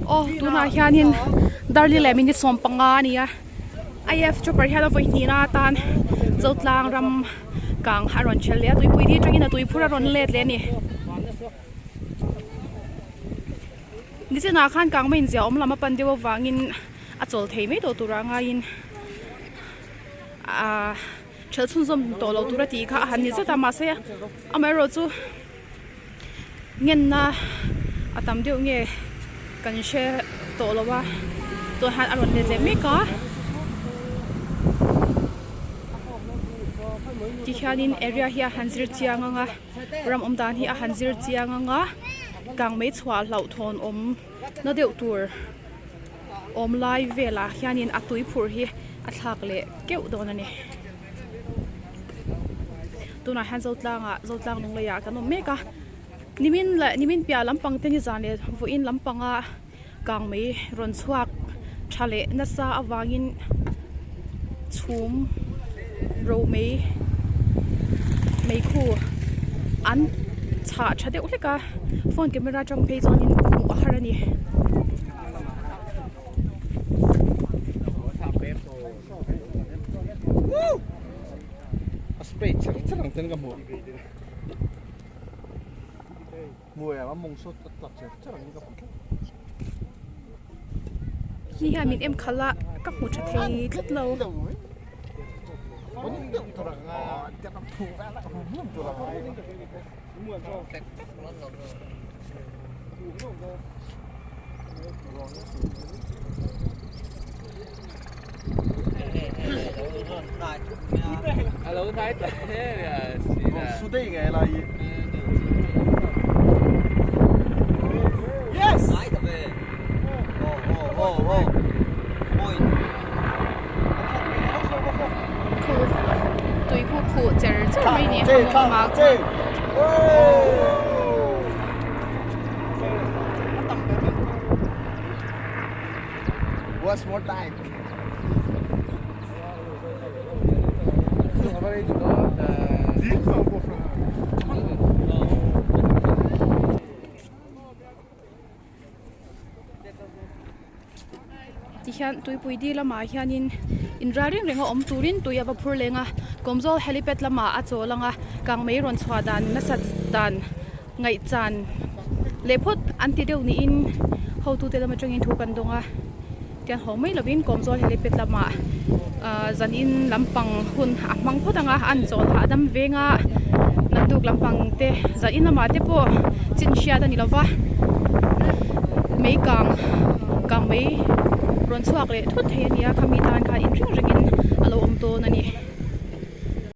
Aw tunah hianin darli leh minute 15 a ni a IF chopper hian a vawi hnihna atan Zotlang ram kang a rawn chhel leh a tuipui di atangin a tuiphur a rawn let leh a ni. Nichinah khan kang mai inziah awm lam a pan deuh avangin a chawl thei mai tawh turah ngaiin aaa ṭhelh chhunzawm tawh lo tura tih kha a han ni zet a mahse amaherawhchu ngenna a tam deuh nge kan hre tawh lo a tawh hian a rawn let leh mek a tikhianin area hi a han zir chiang ang a. Ram awm dan hi a han zir chiang ang a, kang mai chhuah hlauhthawn awm na deuh tur awm lai velah hianin a tui phurh hi a thlak leh keuh dawn a ni. Tunah hian Zotlangah Zotlang Lungleiah kan awm mek a, nimin leh nimin piah lampang te nizan leh vawiin lampanga kang mai rawn chhuak tha leh nasa avangin chhum ro mai meikhu an chhah tha deuh hlek a phone camera atang phei chuanin hmuh a har a ni. Ni hian min em khalh a ka hmu tha thei tlat lo. Tui khu khuh cher cher mai ni a hmu awm a. Once more time. Tihian tuipui dil lamah hianin inral reng reng a awm turin tui a va phur leng a Kawmzawl helipad lamah a chawl ang a kangmei rawn chhuah dan nasat dan ngaihchan leh phawt an ti deuh niin hotute lam atangin thu kan dawng a tian haw mai lovin Kawmzawl helipad lamah ahh zanin lampang hun a hmang phawt ang a an chawl hahdam veng a naktuk lampang te zanin lamah te pawh chin hriat a ni lova mei kang kang mei rawn chhuak leh thut thei a ni a khami tan khan inring rengin.